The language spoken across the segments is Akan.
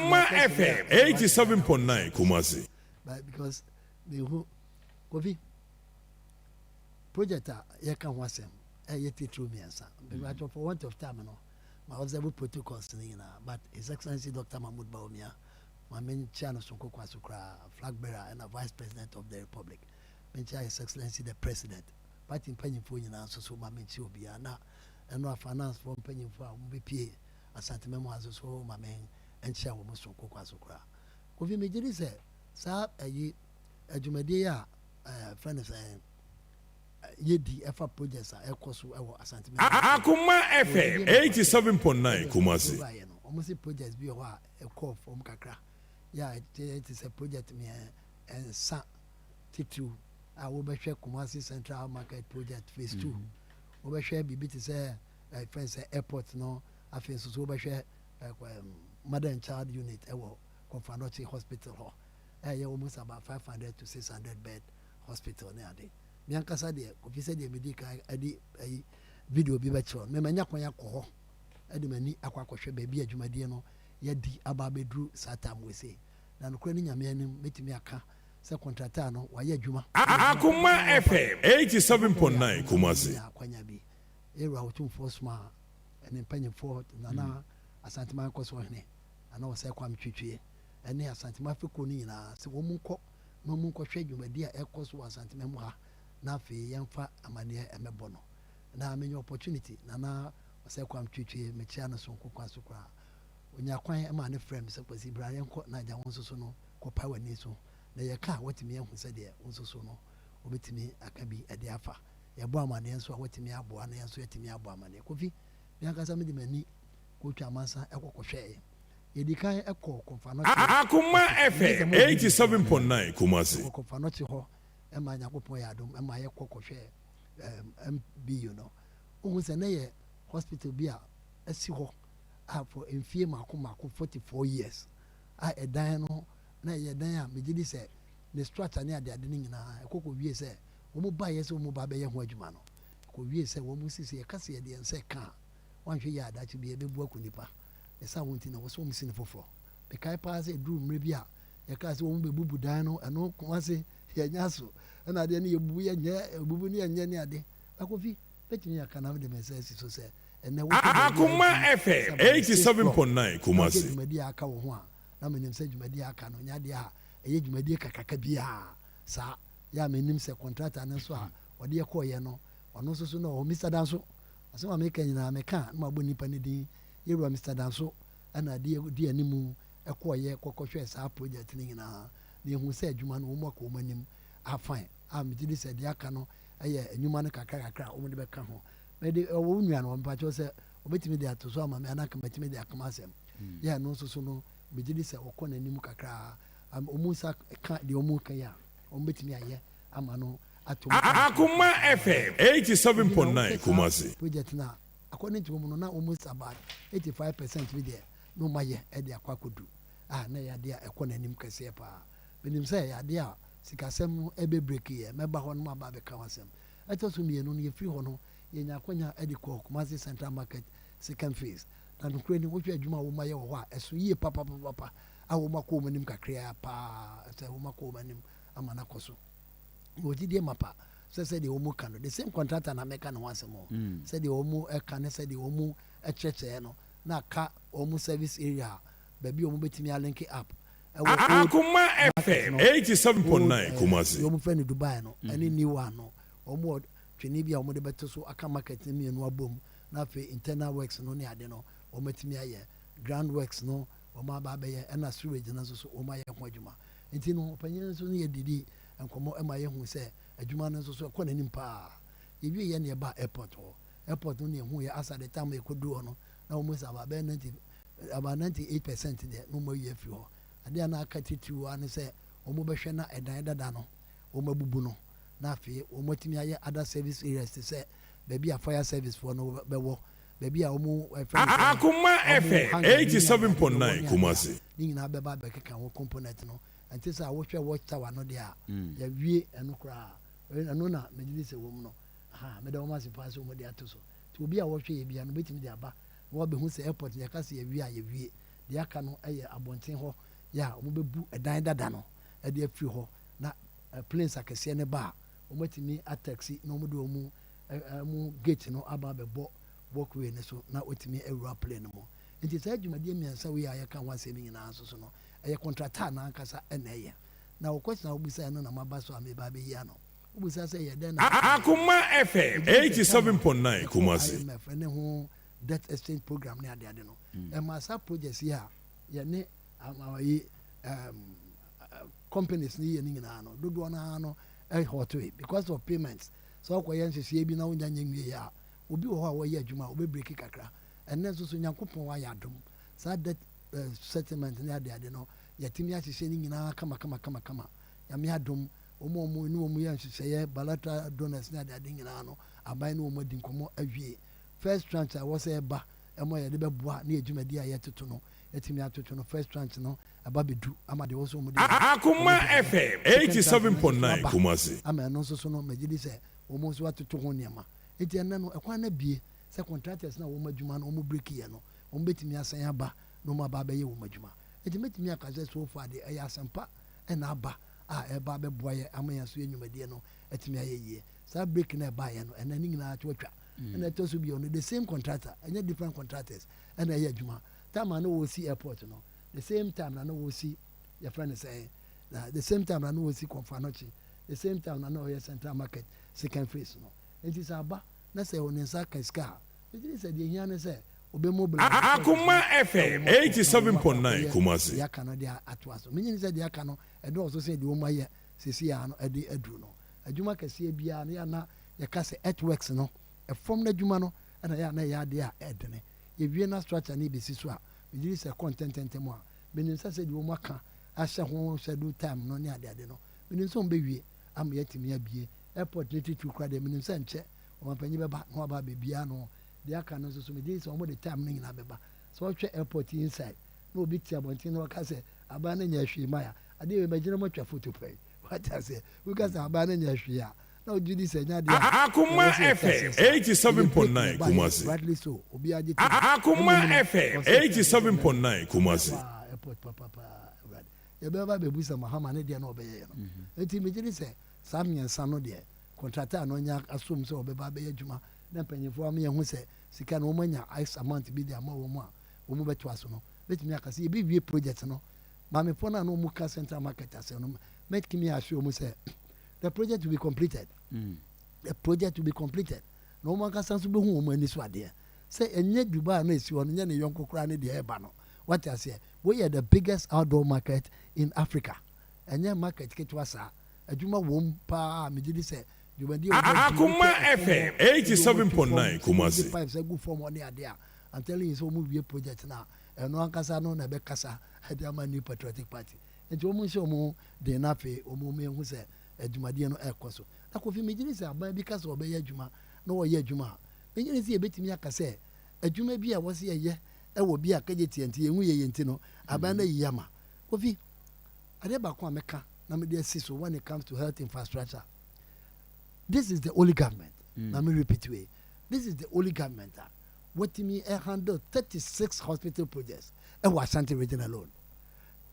Akoma FM 87.9 Kumasi. But because mehu Kofi project a yɛka ho asɛm, ɛyɛ titiri mmiɛnsa. Mm. For want of time no, ma observe protocols ne nyinaa, but His Excellency Dr. Mahmoud Bawumia, ma menkyia no sonko kwa so koraa, flag bearer ɛna Vice President of the Republic. Menkyia His Excellency the President, party mpanyinfoɔ nyinaa nso so, ma menkyia obiara, na ɛno a finance foɔ mpanyinfoɔ a wɔn bɛpie Asanteman ha nso so, ma me nkyia wɔn sonko kwa so koraa. Kofi, megye di sɛ saa ɛyi adwumadie yi a fɛn no sɛ yɛdi ɛfa projects a ɛkɔ so ɛwɔ Asanteman. Akoma FM 87.9 Kumasi. Wɔn si projects bi wɔ hɔ a ɛkɔɔ fam kakra yɛ a ɛte sɛ project mmiɛnsa titiriw a wɔbɛhwɛ: Kumasi Central Market project phase 2, wɔbɛhwɛ biribi te sɛ fɛn sɛ airport no, afei nso so wɔbɛhwɛ mother and child unit ɛwɔ Komfo Anokye Hospital hɔ, ɛyɛ almost about 500 to 600 bed hospital ne ade. Mi ankasa deɛ, Kofi, sɛ deɛ medi kan ɛde ɛyi video bi bɛkyerɛ no, mɛmɛ nya kwan akɔ hɔ ɛde m'ani akɔ akɔhwɛ baabi adwumadie no yɛdi aba abɛduru saa time wɔ se, na nokorɛ ne Nyame anim, mɛtumi aka sɛ contractor no wayɛ adwuma. Akoma FM 87.9 Kumasi. Akwanya bi ewura Otumfoɔ soma ɛne mpanyinfoɔ, Nana Asanteman kɔ so ɔhene ana Ɔsɛ Kwame Twitwie ɛne Asanteman afekuo no nyinaa sɛ wɔn nkɔ na wɔn nkɔhwɛ dwumadi a ɛkɔ so wɔ Asanteman mu ha, na afei yɛmfa amanneɛ ɛmɛbɔ no. Na menya opportunity, Nana Ɔsɛ Kwame Twitwie, mekyia no so nkokwa so koraa, onya kwan ma ne frɛ me sɛ, "Kwasi, bra yɛnkɔ na agya wɔn nso so no kɔpa w'ani so na yɛka a watumi ahu sɛdeɛ wo nso so no wobɛtumi aka bi ɛde afa yɛbɔ amanneɛ nso a watumi aboa na yɛn nso yɛtumi abɔ amanneɛ." Kofi, me ankasa mede m'ani kɔtwa amansa ɛkɔ kɔhwɛɛ. Yɛdi kan ɛkɔ Komfo Anokye. Akoma FM 87.9 Kumasi. Kɔ Komfo Anokye hɔ ɛma Nyankopɔn yɛ adom ɛma yɛkɔ kɔhwɛ MBU no. Wohu sɛ ne yɛ hospital bi a ɛsi hɔ a for mfie mako mako 44 years a ɛdan no na ɛyɛ dan a megye di sɛ ne structure ne adeade no nyinaa ɛkɔ kɔ wie sɛ wɔn ba yɛ sɛ wɔn ba bɛyɛ ho adwuma no kɔ wie sɛ wɔn sisi yɛka sɛ yɛde yɛn nsa ka a wɔanhwɛ yɛ adakye bi ɛbɛbu akɔ nipa ɛsa wɔn ti na wɔsɛ wɔn si no foforɔ. Mekae paa sɛ eduru mmerɛ bi a yɛka sɛ wɔn bɛbubu dan no, ɛno Kumase yɛnya so ɛna adeɛ no yɛbubu yɛnyɛ bubu ne yɛnyɛ ne ade. Akofi, bɛtumi aka na mede me nsa asi so sɛ ɛnɛ Akoma FM 87.9 Kumasi. Dwumadi a aka wɔ ho a na menim sɛ dwumadi a aka no nyɛ adeɛ a ɛyɛ dwumadie kakraka biara saa yɛ a menim sɛ contractor no nso a ɔde yɛ kɔɔyɛ no, ɔno nso so na ɔwɔ Mr Danso. Asɛm a meka nyinaa meka na mabɔ nipa no din, yɛwura Mr Danso ɛna di animu ɛkɔɔyɛ kɔkɔhwɛ saa project no nyinaa na ehu sɛ adwuma no wɔn akɔ wɔn anim afan a megye di sɛ deɛ aka no ɛyɛ nnwuma no kakra kakra a wɔn de bɛka ho. Mɛde ɛwɔ wo nua no wɔn mpakyɛw sɛ wɔbɛtumi de ato so ama me anaa kama de akama asɛm yɛ. Ɛno nso so no, megye di sɛ wɔkɔ n'anim kakra, wɔn nsa ka deɛ wɔn ka yi a wɔn bɛtumi ayɛ ama no ato mu. Akoma FM 87.9 Kumasi. Project na according to wɔn no, na almost about 85% bi deɛ na wɔn ayɛ ɛde akɔ akɔdu a na ɛyɛ adeɛ a ɛkɔ n'anim kɛseɛ paa. Menim sɛ ɛyɛ adeɛ a sikasɛm no ɛbɛ break yɛ mɛba hɔ no ma aba abɛka ho asɛm. Ɛtɔ so mmienu no, yɛfiri hɔ no, yɛnya akɔnya ɛde kɔ Kumasi Central Market second phase, na nokorɛ ni, wohwɛ adwuma a wɔn ayɛ wɔ hɔ a, ɛso yie papapapa a wɔn akɔ wɔn anim kakraa paa sɛ wɔn akɔ wɔn anim ama no akɔ so. Wɔgyidie mapa sɛ sɛdeɛ wɔn ka no, the same contractor na mɛka ne ho asɛm o, sɛdeɛ wɔn ɛka ne sɛdeɛ wɔn ɛkyerɛkyerɛ no na aka wɔn service area baabi a wɔn bɛtumi alink up ɛwɔ Akoma FM 87.9 Kumasi. Deɛ wɔn fɛ no Dubai no ɛne new one no, wɔn wɔ twene bi a wɔn de bɛto so aka market no mmienu abom, na afei internal works no ne ade no wɔn atumi ayɛ, ground works no wɔn aba abɛyɛ, ɛna sewage no nso so wɔn ayɛ ho adwuma. Nti no ɔpanyin nso ne yɛ didi nkɔmɔ ɛma yɛhu sɛ adwuma no nso so ɛkɔ n'anim paa. Yɛwie yɛ ne yɛba airport hɔ. Airport no ne yɛhu yɛ asa the time yɛkɔduru hɔ no na wɔn sɛ about bɛyɛ 90, about 98% deɛ na wɔn ayi afiri hɔ. Adeɛ a na aka titiriw a ne sɛ wɔn bɛhwɛ na ɛdan dada no wɔn abubu no, na afei wɔn atumi ayɛ other service areas te sɛ baabi a fire service foɔ no bɛwɔ, baabi a wɔn ɛfɛ no sɛ Akoma FM 87.9 Kumasi. Ne nyinaa bɛba abɛkeka ho component no. Ɛnte sɛ a wohwɛ watch tower no deɛ a yɛwie ɛno koraa, ɛno na megye di sɛ wɔm no ha. Meda wɔn ase paa sɛ wɔn de ato so, nti obi a wɔhwɛ yɛ bia no bɛtumi de aba na wabɛhu sɛ airport no yɛka sɛ yɛwie a yɛwie. Deɛ aka no yɛ abɔnten hɔ yɛ a wɔbɛbu ɛdan dada no de afiri hɔ na planes akɛseɛ no ba a, wɔatumi ataxi na wɔde wɔn wɔn gate no aba abɛbɔ walkway no so na wɔatumi awura plane no mu. Nti saa dwumadie mmiɛnsa wei a yɛka ho asɛm yi nyinaa nso so no, ɛyɛ kɔntrataa no ankasa na ɛyɛ. Na wo question a wobisaeɛ no na maba so a mereba abɛyi ano. Wobisa sɛ ɛyɛ dɛn na Akoma FM Megye di sɛ time a 87.9 yɛkɔɔ Kumasi. IMF ne ho debt exchange program ne adeade no, ɛmaa saa projects yi a yɛne ayi um, companies no yɛ no nyinaa no, dodoɔ no ara no ɛhɔtoe because of payments. Sɛ wokɔyɛ nhyehyɛeɛ bi na wonya nyɛ nwieɛ a, obi wɔ hɔ a wɔyɛ adwuma a wɔbɛbreki kakra. Ɛnnɛ nso so Nyankopɔn ayɛ adom, saa debt settlement ne adeade no, yɛatumi ahyehyɛ ne nyinaa kama kama kama kama. Nyame adom, wɔn a wɔn ne wɔn yɛ nhyehyɛeɛ, bilateral donors ne adeade nyinaa no, aban ne wɔn adi nkɔmmɔ awie. First tranche a ɛwɔ sɛ ɛba ma yɛde bɛboa ne yɛn dwumadi a yɛtoto no, yɛatumi atoto no. First tranche no aba bɛdu ama deɛ ɛwɔ sɛ wɔde yɛ no, Akoma wɔde ayɛ. FM Second tranche no nso so 87.9 aba Kumasi. ama ɛno nso so no, megye di sɛ wɔn nso atoto ho nneɛma. Enti ɛnnɛ no, ɛkwan no abue sɛ contractors no a wɔn adwuma no wɔn breaki yɛ no, wɔbɛtumi asan aba na wɔn aba abɛyɛ wɔn adwuma. Enti mɛtumi aka sɛ so far deɛ, ɛyɛ asɛmpa na aba a ɛreba abɛboa yɛn ama yɛn nso yɛn nnwumadie no atumi ayɛ yie. Saa break no a ɛbaeɛ no, ɛnnɛ ne nyinaa to atwa. Ɛna ɛtɔ so bio no, the same contractor, ɛnyɛ different contractors ɛna ɛyɛ adwuma. Time a na wɔresi airport no, the same time na na wɔresi, yɛfrɛ no sɛn, na the same time na na wɔresi Komfo Anokye, the same time na na wɔyɛ Central Market second phase no. Enti sɛ aba na sɛ ne nsa ka sika a, megye di sɛ deɛ ehia ne sɛ ɔbɛ mobilize resources no Akoma na FM wɔn akɔ na wɔn akɔ 87.9 akɔyɛ Kumasi. deɛ aka no de atoa so. Megye di sɛ deɛ aka no ɛdɔɔso sen deɛ wɔn ayɛ seesei ara no de aduru no. Adwuma kɛseɛ biara no yɛ a na yɛka sɛ earthworks no, ɛfam no adwuma no na ɛyɛ a na ɛyɛ adeɛ a ɛdene. Yɛwie na structure no rebɛsi so a, megye di sɛ ɛkɔ ntɛntɛntɛm a, menim sɛ sɛdeɛ wɔn aka ahyɛ ho schedule time no ne adeade no, menim sɛ wɔbɛwie ama yɛatumi abue airport no titiriw koraa deɛ, menim sɛ nkyɛ ɔmampanyin bɛba na waba abɛbue ano. Deɛ aka no nso so, megye di sɛ wɔde time no nyinaa bɛba. Sɛ wohwɛ airport yi inside na obi te abɔnten na ɔka sɛ aban no nyɛɛ hwee mmaeɛ a, adeɛ wei mɛgyina mu atwa photo pɛn. Wate aseɛ? Woka sɛ aban no nyɛɛ hwee a, na wogye di sɛ ɛnyɛ adeɛ a Akoma ɛwɔ sɛ yɛte FM aseɛ saa. Ɛyɛ break na 87.9 ɛbaeɛ, Kumasi. rightly so, obiara gye tom. Na Akoma mmom no, FM ɛwɔ sɛ yɛte aseɛ sɛ nnɛ no, 87.9 ɛyɛ Kumasi. paa, airport papapaa, Awurade. Yɛbɛba abɛbusa Mahama ne deɛ na ɔbɛyɛeɛ no. Enti megye di sɛ saa mmiɛnsa no deɛ, kɔntrakta a na ɔnya asom sɛ ɔbɛba abɛyɛ adwuma na mpanyinfoɔ ama yɛahu sɛ sika no wɔn anya x amount bi de ama wɔn a wɔn bɛtoa so no, mɛtumi aka sɛ yɛbɛwie project no. Maamefoɔ no a na wɔn ka Central Market asɛm no, mɛtumi assure wɔn sɛ the project will be completed. The project will be completed. Na wɔn ankasa nso bɛhu wɔn ani so adeɛ sɛ ɛnyɛ Dubai a na ɛsi hɔ no, nyɛ ne yɔnko koraa ne deɛ ɛreba no. Wate aseɛ? Wei yɛ the biggest outdoor market in Africa. Ɛnyɛ market ketewa saa. Adwuma wom paa a megye di sɛ dwumadi a wɔadi, Akoma wotwa ɛfam FM hɔ, sɛdeɛ wɔatu fam, 87.9 sɛdeɛ wɔde Kumasi. pipes agu fam hɔ ne adeɛ a, I'm telling you sɛ wɔwie project no a, ɛno ankasa no na ɛbɛkasa de ama New Patriotic Party. Nti wɔn nhyɛ wɔn ho den na afei wɔn nhu sɛ dwumadie no ɛrekɔ so. Na Kofi, megye di sɛ aban bi ka sɛ ɔbɛyɛ adwuma na ɔyɛ adwuma a, megye di sɛ yɛbɛtumi aka sɛ adwuma bi a ɛwɔ sɛ yɛyɛ wɔ bi a kagyetia nti yɛnhu yɛyɛ nti no, aban no ayi ama. Kofi, adeɛ baako a mɛka na mede asi so when it comes to health infrastructure, this is the only government, na me repeat wei, this is the only government a watumi handle 36 hospital projects ɛwɔ Ashanti region alone.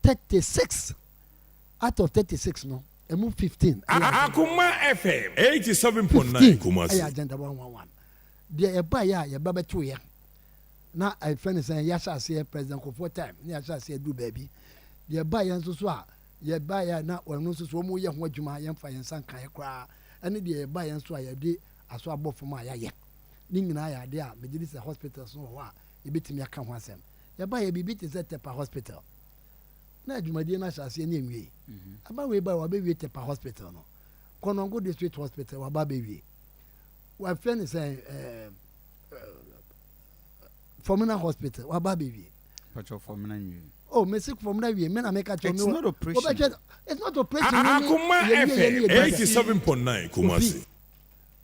36 out of 36 no, ɛmu 15 ɛyɛ agenda Akoma FM 87.9 15 ɛyɛ Kumasi. agenda 111. Deɛ ɛbaeɛ a yɛba bɛtoeɛ na ɛfɛ ne sɛn yɛahyɛ aseɛ President Kufuor time ne yɛahyɛ aseɛ duru baabi. Deɛ ɛbaeɛ nso so a yɛbaeɛ a na ɔno nso so wɔn yɛ ho adwuma yɛmfa yɛn nsa nkaeɛ koraa ɛne deɛ yɛbaeɛ nso a yɛde aso abɔ fam a yɛayɛ. Ne nyinaa yɛ adeɛ a megye di sɛ hospitals no wɔ hɔ a yɛbɛtumi aka ho asɛm. Yɛbaeɛ biribi te sɛ Tepa Hospital na adwumadie no ahyɛ aseɛ ne ɛnwiei. Aba wei baeɛ wɔabɛwie Tepa Hospital no. Konongo District Hospital wɔaba abɛwie. Wɔafrɛ no sɛ ɛɛ Fomena Hospital waba abɛwie. Pacho Fomena nwie. Oh, mesi Fomena wie, me na meka kyerɛ It's not operation. Wobɛhwɛ, it's not operation. Akoma FM 87.9 Kumasi.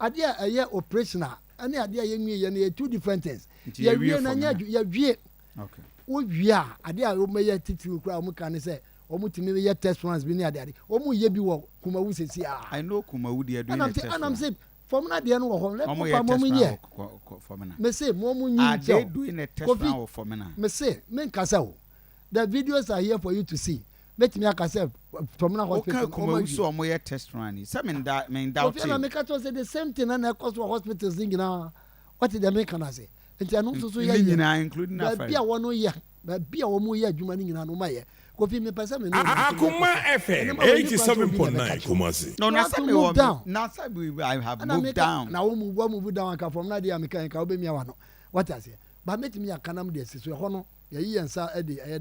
Adeɛ a ɛyɛ operation a ɛne adeɛ a yɛnwie yɛ no yɛ two different things. Nti yɛwie Yɛwie no ɛnyɛ Fomena. adwu yɛwie. Okay. Wowie a adeɛ a wɔbɛyɛ titiriw koraa wɔn ka ne sɛ wɔn tumi yɛ test runs bi ne ade ade. Wɔn yɛ bi wɔ Kumawu sisi a. I know Kumawu deɛ doing Ɛnam a sɛ test ɛnam run. sɛ Fomena deɛ no wɔ hɔ. Wɔn Lɛkɔ yɛ fa test mo run yɛ. wɔ Fomena. Mese mo mo nyi Are they nkyɛw. doing a test Kofi run wɔ Fomena? mese menkasa o. The videos are here for you to see. Mɛtumi aka sɛ Fomena hospital Woka no wɔn Kumawu awie. so ɔmo yɛ test run yi sɛ menda menda Kofi Annan te. meka kyerɛ wo sɛ the same thing na na ɛkɔ so wɔ hospitals no nyinaa. Wote deɛ meka no ase? Nti ɛno nso so Ne yɛyɛ. nyinaa including Baabi Afari. a wɔn yɛ, baabi a wɔn yɛ adwuma no nyinaa no wɔn ayɛ. Kofi mepɛ sɛ me ne wo nante na Akuma yɛkasa. FM Ɛnneɛma wei ni kwan sɛ obi na ɛbɛka 87.9 kyerɛ wo. Kumasi. No You na have sɛ to me move wɔ down. na sɛ we I have Ɛna moved meka down. na wo move wo move down anka fam na adeɛ a meka yi nka wobɛmia w'ano. Wate aseɛ? But mɛtumi aka na mede asi so. Ɛhɔ no yɛyi yɛn nsa de ɛyɛ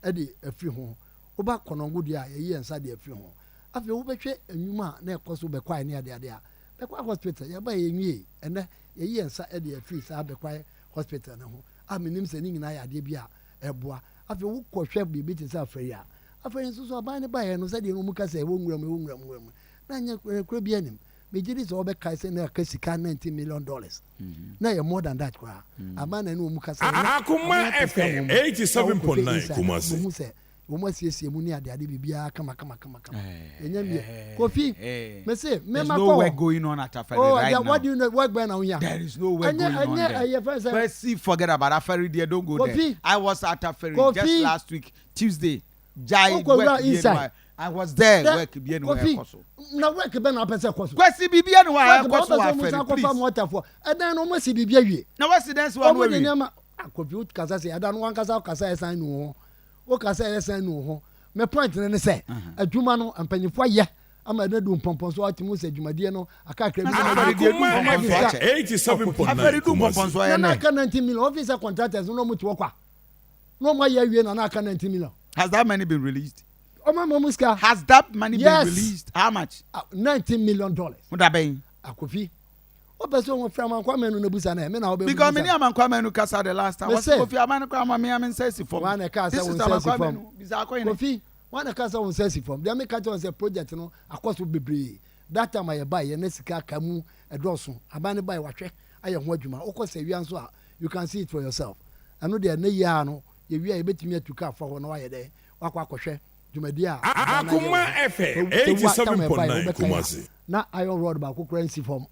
dɛn de afiri ho. Woba Kɔnɔngo deɛ a yɛyi yɛn nsa de afiri ho. Afei wobɛhwɛ nnwuma a na ɛkɔ so Bɛkwae ne adeade a, Bɛkwae hospital yɛbaeɛ yɛnwiei. Ɛnnɛ yɛyi yɛn nsa de afiri saa Bɛkwae hospital no ho a menim sɛ ne nyinaa yɛ adeɛ bi a ɛboa. Afei wokɔhwɛ biribi te sɛ Afari a, Afari nso so aban no baeɛ no sɛdeɛ na wɔka sɛ ɛwɔ nwura mu, ɛwɔ nwura mu, nwura mu na ɛnyɛ kuro biara nim. Megye di sɛ wɔbɛkae sɛ na ɛka sika $19 million. Na ɛyɛ more than that koraa. Aban na ɛne wɔn kasa no na Akoma aban apɛ sika FM ma wɔn. Na wokɔhwɛ 87.9 inside a, Kumasi. wobɛhu sɛ wɔn asiesie mu ne adeade biribiara kama kama kama kama. Yɛnya nwie. Kofi, mese There's mema no kɔ work hɔ. going on at Afari Oh, right deɛ, what now. do you know? Work bɛn na wohia? There is no work Ɛnyɛ going on ɛnyɛ there. ɛyɛ fɛn sɛ Kwesi, forget about Afari there. Don't go there. Kofi. I was at Afari just Kofi. last week, Tuesday. Jai Wokɔ work wura bi inside. anywhere. I was there. Dɛ Work bi anywhere Kofi ɛkɔ so. na work bɛn na wopɛ sɛ ɛkɔ so? Kwesi biribi anywhere Work bɛn ɛkɔ wopɛ so sɛ wɔ ɔmo san Afari kɔfa please. mɔtafoɔ? Ɛdan no ɔmo asi biribi awie. Na wasi dan si wa no Ɔmo de awie. nneɛma ah Kofi wo kasa sɛ ɛda no wankasa kasa ɛsan nu wo ho. Wo kasa ɛsan nu wo ho. Me point no ne sɛ adwuma no mpanyinfoɔ ayɛ ama ɛno adu mpɔmpɔnso a wotumi hu sɛ dwumadie no akakra bi Na na Afari ɔmo deɛ du Akoma mpɔmpɔnso FM akyɛ. 87.9 Afari du Kumasi. mpɔmpɔnso Na ayɛ na nɛ. aka 19 million ɔfi sɛ contractors no na ɔmo te hɔ kwa. Na ɔmo ayɛ awie na na aka 19 million. Has that money been released? Ɔmo ama ɔmo sika. Has that money Yes. been released? How much? Ah, $19 million. Mo da bɛn? Akofi. Wopɛ sɛ ohun fira Amankwa Manu na busa na ɛmɛ na wobɛ Because me ne Amankwa Manu kasa the last time. Me Wɔsi se. Kofi aban no kora ama me ame nsa si fam. Wɔn na ɛka sɛ This wɔn is nsa si Amankwa fam. Manu. Bisa akɔ yɛn. Kofi, wɔn na ɛka sɛ wɔn nsa si fam. Deɛ meka kyerɛ wɔn sɛ project no akɔ so bebree. That time a yɛbaeɛ yɛn na sika aka mu ɛdɔɔso. Aban no baeɛ wahwɛ ayɛ ho adwuma. Wokɔ Sawia nso a you can see it for yourself. Ɛno deɛ ɛnɛ yi ara no yɛwie a yɛbɛtumi atu kaa fa hɔ na wayɛ dɛn wakɔ akɔhwɛ dwumadie a aban no ayɛ Akoma wɔ hɔ. FM Sɛ wo a tam a ɛbaeɛ 87.9 wobɛkae a Kumasi. na iron rod baako koraa nsi fam.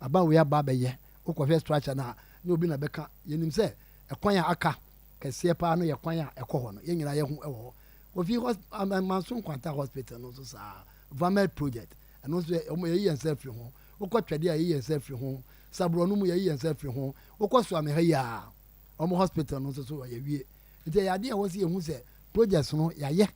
Aban wei aba abɛyɛ. Wokɔhwɛ structure no a nyɛ obi na bɛka. Yɛnim sɛ ɛkwan a aka kɛseɛ paa no yɛ kwan a ɛkɔ hɔ no. Yɛn nyinaa yɛhu wɔ hɔ. Kofi hos Manso Nkwanta Hospital no nso saa. Vamed project ɛno nso yɛ wɔn yɛyi yɛn nsa afiri ho. Wokɔ Twɛdeɛ a yɛyi yɛn nsa afiri ho. Saborɔ no mu yɛyi yɛn nsa afiri ho. Wokɔ Suame ha yi a wɔn hospital no nso so yɛawie. Nti ɛyɛ adeɛ a ɛwɔ sɛ yɛhu sɛ projects no yɛayɛ,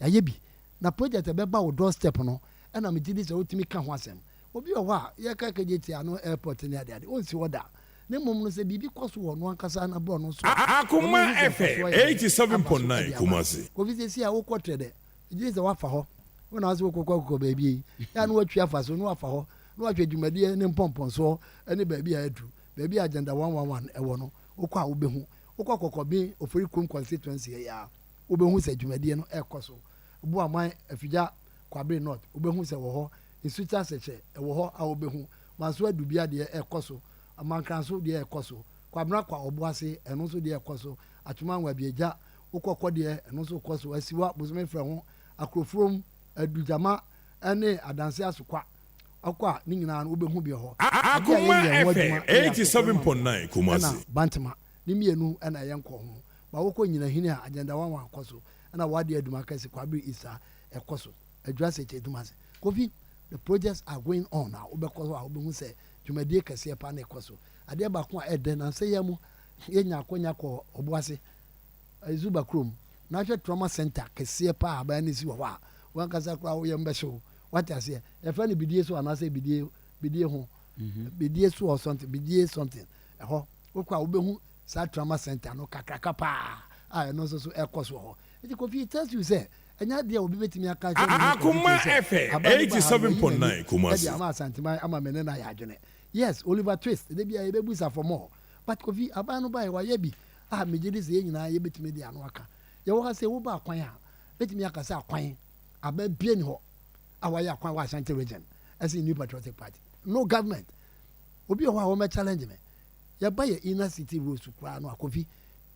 yɛayɛ bi. Na project a ɛbɛba wo door step no ɛna megye di sɛ wotumi ka ho asɛm. Obi wɔ hɔ a yɛka KJT ano airport ne adeade, ɔnsi hɔ da. Na mmom no sɛ biribi kɔ so wɔ ɔno ankasa n'aborɔno so a, ɔno Akoma hu sɛ FM mfasoɔ ayɛ dɛn aba so 87.9 de aba. Kumasi. Kofi seesei a wokɔ trɛ dɛ, megye di sɛ woafa hɔ. Wo na wose wokɔkɔ akokɔ baabi yi, yɛ a na woatwi afa so na woafa hɔ na woahwɛ dwumadie ne mpɔmpɔnsoɔ ne baabi a aduru. Baabi a Agenda 111 wɔ no, wokɔ a wobɛhu. Wokɔ Kɔkɔben Ofori Kurom Constituency ha yi a, wobɛhu sɛ dwumadie no rekɔ so. Boaman Afigya Kwabere North, wobɛhu sɛ wɔ hɔ. Nsuta Sɛkyɛ, ɛwɔ hɔ a wobɛhu. Manso Adubia deɛ ɛrekɔ so. Amankraso deɛ ɛrekɔ so. Kwabena Kwa Ɔboase, ɛno nso deɛ ɛrekɔ so. Atwoma Nwabiagya, wokɔ kɔ deɛ, ɛno nso rekɔ so. Asiwa, Bosome Frɛho, Akrofurom, Adugyama ne Adanse Asokwa. Ɔkɔ a, ne nyinaa no wobɛhu bi wɔ hɔ. Adeɛ a Akoma yɛnyɛ ho FM adwuma yɛ Asɔkɔre Mampɔn 87.9 ɛna Kumasi. Bantama. Ne mmienu na ɛyɛ nkɔ ho. Ba wokɔ Nyinahini a, Agenda 11 kɔ so. Ɛna Wadi Adum Akɛse, Kwabere East a, ɛkɔ so. Adwira Sɛkyɛ Dumase. Kofi, the projects are going on a wobɛkɔ hɔ a wobɛhu sɛ dwumadie kɛseɛ paa na ɛkɔ so. Adeɛ baako a ɛdɛ, nansa yi ara mu yɛnya akwanya kɔɔ Ɔboase. Zuba kurom na ahwɛ trauma center kɛseɛ paa a aban no si wɔ hɔ a wankasa koraa wo yam bɛhye wo wate aseɛ yɛfrɛ no bidie so anaasɛ bidie bidie ho mhm. bidie so or something bidie something ɛhɔ wokɔ a wobɛhu saa trauma center no kakraka paa a ɛno nso so ɛkɔ so wɔ hɔ nti Kofi it tells you sɛ ɛnyɛ adeɛ a obi bɛtumi aka kyerɛ me ne Akoma sɛ FM aban no ba ha no wayi n'ani 87.9 Kumasi. ɛde ama Asanteman ama me ne no ayɛ adwene yes Oliver Twist da bi a yɛbɛbusa for more but Kofi aban no baeɛ wayɛ bi a megye di sɛ yɛn nyinaa yɛbɛtumi de ano aka. Yɛwɔ ha sɛ woba akwan a, mɛtumi aka sɛ akwan aban bia ni hɔ a wayɛ akwan wɔ Ashanti region ɛsen New Patriotic Party. No government. Obi wɔ hɔ a wɔmɛ challenge me. Yɛba yɛ inner city roads koraa no a, Kofi,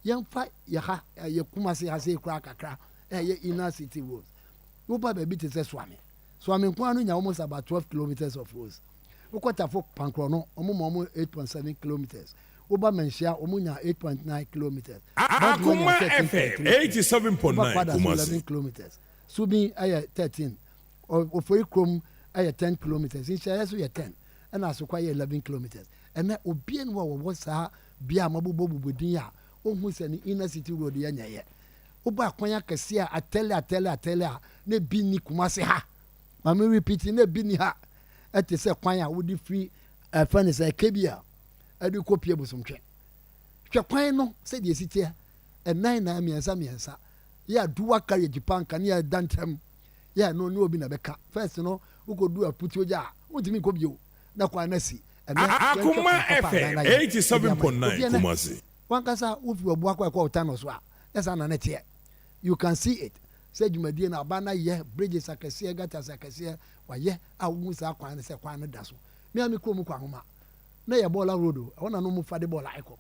yɛmfa yɛ ha, yɛ Kumasi ha sei koraa kakra ɛyɛ inner city roads. Woba baabi te sɛ Suame. Suame nko ara no nya almost about 12 kilometers of roads. Wokɔ Tafo Pankorɔ no, wɔn ma wɔn 8.7 kilometers. Woba Manhyia, wɔn nya 8.9 kilometres. Bantama nya Akoma FM 13.3. Woba 87.9 Kwadaso 11 Kumasi. kilometres. Subin yɛ 13. Ofori Kurom yɛ 10 kilometres. Nhyiaeɛ nso yɛ 10. Ɛna Asokwa yɛ 11 kilometres. Ɛnnɛ, obiara nni hɔ a wɔwɔ saa bea a mabobɔbobɔ din yi a ɔnhu sɛ ne inner city road yɛ nyɛeɛ. Woba akwan akɛseɛ a atɛle atɛle atɛle a na ebi nni Kumasi ha. Ma me repeat, na ebi nni ha. Ɛte sɛ kwan a wode firi ɛfɛ ne sɛ KBL ɛde kɔ pie Bosomtwe. Hwɛ kwan no sɛdeɛ esi teɛ, ɛnan nan mmiɛnsa mmiɛnsa. Yɛ aduwa carriage pa nka ne yɛ da ntɛm. Yɛ no ne obi na bɛka. First no wokɔdu Aputuogya a wontumi nkɔ bio na kwan no asi. Ɛnɛ yɛnhwɛ Akoma kwan papa a FM aban no ayɛ ɛde ama yɛn. 87.9 Obi ɛnɛ Kumasi. wankasa wofi Ɔboakɔ ɛkɔ Ɔtano so a nyɛ saa na ne teɛ. You can see it sɛ dwumadie no aban no ayɛ bridges akɛseɛ, gutters akɛseɛ wayɛ a wohu saa kwan no sɛ kwan no da so. Me a me kurom kɔ Ahoma na yɛ bɔɔla road o, ɛhɔ na no mu fa de bɔɔla ɛkɔ.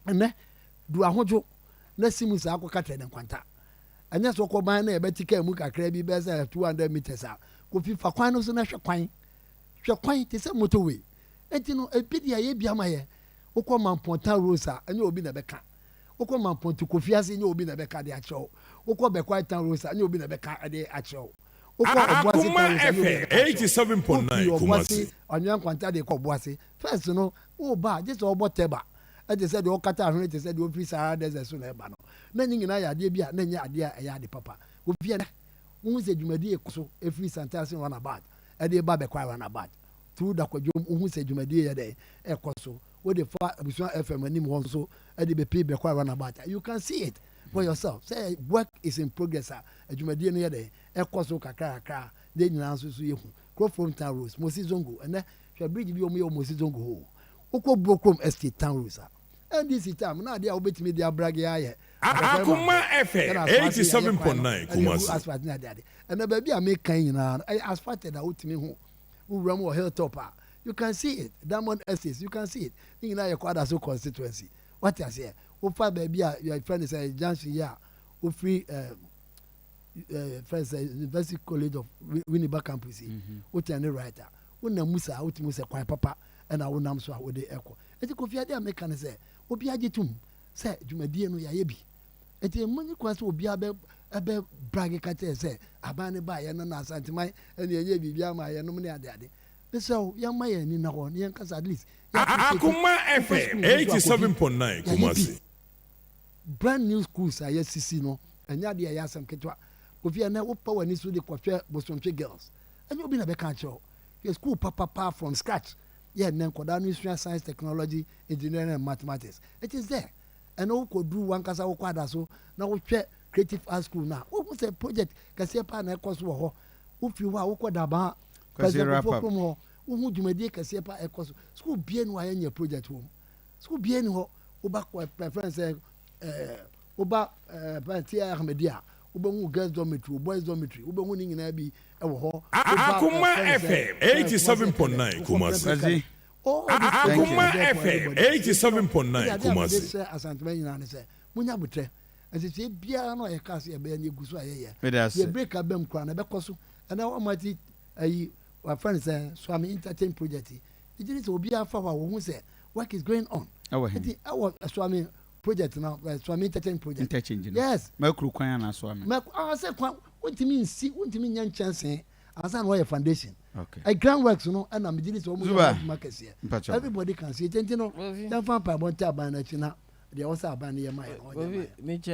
Ɛnɛ du Ahodwo na si mu saa kɔka Trɛdɛ Nkwanta. Ɛnyɛ sɛ ɔkɔ ban na yɛbɛte kaa mu kakra bi bɛyɛ sɛ 200 meters a, Kofi fa kwan no so na hwɛ kwan. Hwɛ kwan te sɛ motorway. Enti no ebi deɛ ɛyɛ bi ama yɛ. Wokɔ Mampɔn Town Roads a, ɛnyɛ obi na ɛbɛka. Wokɔ Mampɔn to Kofi ase, ɛnyɛ obi na ɛbɛka de akyerɛ wo. Wokɔ Bɛkwae Town Roads a, ɛnyɛ obi na ɛbɛka de akyerɛ wo. Wokɔ Ɔboase Akoma Town Roads a, ɛnyɛ obi na FM ɛbɛka akyerɛ wo. Wofiri 87.9 Ɔboase, Kumasi. Anwea Nkwanta de kɔ Ɔboase. First no, woreba a, gye sɛ wɔbɔ tɛba te sɛ deɛ ɔkata ahwene te sɛ deɛ ɔfiri Sahara Desert so na ɛreba no. Na ne nyinaa yɛ adeɛ bi a na ɛnyɛ adeɛ a ɛyɛ ade papa. Kofi ɛnnɛ, wohu sɛ dwumadie rekɔ so ɛfiri Santase Runabout de reba Bɛkwae Runabout through Dakwadwom, wohu sɛ dwumadie yɛ dɛn ɛrekɔ so. Wode fa Abusua FM anim hɔ nso de bɛpie Bɛkwae Runabout a, you can see it for yourself sɛ work is in progress a dwumadie no yɛ dɛn ɛrekɔ so kakra kakra a na yɛn nyinaa nso so yɛhu. Kurofrom Town Roads, Mosi Zongo, ɛnnɛ hwɛ bridge bi a wɔyɛ wɔ Mosi Zongo hɔ o. Wokɔ Buokrom Estate Town Roads a, NDC time na adeɛ a wobɛtumi de abrage ayɛ adɔkɔɛ Akoma maako FM ɛna asoase yɛayɛ kwan no 87.9 ɛde agu Kumasi. asphalt ne adeade. Ɛnɛ baabi a meka yi nyinaa no ɛyɛ asphalted a wotumi hu. Wowura mu wɔ hilltop a you can see it. Diamond Estates you can see it. Ne nyinaa yɛ Kwadaso constituency. Wate aseɛ? Wofa baabi a yɛfrɛ no sɛ junction yi a wofiri eh, eh, fɛn sɛ University College of Winneba campus yi, mm-hmm. wotɛn ne right a wonam mu saa wotumi sɛ kwan papa ɛna wonam so a wode ɛkɔ. Enti Kofi adeɛ a meka ne sɛ obiara gye tom sɛ dwumadie no yɛayɛ bi. Enti ɛmu nni kwan sɛ obiara bɛ ɛbɛ brage ka kyerɛ sɛ aban no baeɛ no na Asanteman ɛne ɛnyɛ biribi ama yɛnom ne adeade. Mesrɛ wo yɛmma yɛn ani nna hɔ na yɛnka sɛ at least yɛ appreciate Akoma wofa FM school mu nso a Kofi 87.9 yɛayɛ bi. Kumasi. Brand new schools a yɛasisi no ɛnyɛ adeɛ a ɛyɛ asɛm ketewa. Kofi ɛnɛ wopa w'ani so de kɔhwɛ Bosontwe girls ɛnyɛ obi na bɛka akyerɛ wo. Hwɛ school papapa from scratch yɛ nnɛ nkwadaa no sua science, technology, engineering and mathematics. It is there. Ɛnɛ wokɔduru wankasa wokɔ Adaso na wohwɛ Creative Arts School no a, wohu sɛ project kɛseɛ paa na ɛkɔ so wɔ hɔ. Wofiri hɔ a wokɔ Dabaa, Kwasi President wrap Kufuor up. kurom hɔ, wohu dwumadie kɛseɛ paa ɛkɔ so. School biara ni hɔ a yɛnyɛ project wɔ mu. School biara ni hɔ. Woba kɔ ɛfrɛ no sɛ ɛɛ woba ɛɛ T.I. Ahmadi a, wobɛhu girls dormitory, boys dormitory, wobɛhu ne nyinaa bi wɔ hɔ. Woba Akoma ɛfrɛ no sɛ FM ɛɛ Kumasi Academy, 87.9 wokɔ Kumasi. Prempeh Kwasi. College. All these Thank projects you. Akoma are there for FM everybody. Nti no, ɛde 87.9 adeɛ a mede Kumasi. srɛ Asanteman nyinaa ne sɛ, monya abotrɛ. Nhyehyɛe biara no a yɛkaa sɛ yɛbɛyɛ no, yɛgu so a yɛyɛ. Meda Deɛ ase. break aba mu koraa no, ɛbɛkɔ so. Ɛnɛ wɔn ati ayi, wɔafrɛ no sɛ Suame Entertain Project yi. Megye di sɛ obiara fa hɔ a, wɔhu sɛ work is going on. Ɛwɔ he? Nti ɛwɔ Suame project no, Suame Entertain Project. Interchange no. Yes. Makuru kwan anaa Suame? Mɛk, ah, sɛ kwan, wontumi nsi, wontumi nyɛ nkyɛnsee ansa na wɔyɛ foundation. Okay. Ɛ ground works no ɛna megye di sɛ wɔn yɛ Zuba. adwuma kɛseɛ. Mpakyɛw. Everybody can see it. Nti no, Kofi. yɛmfa mpaebɔ nta aban no akyi na deɛ ɛwɔ sɛ aban no yɛ ma yɛ no, ɔnyɛ ma Kofi, yɛ. mekyɛ.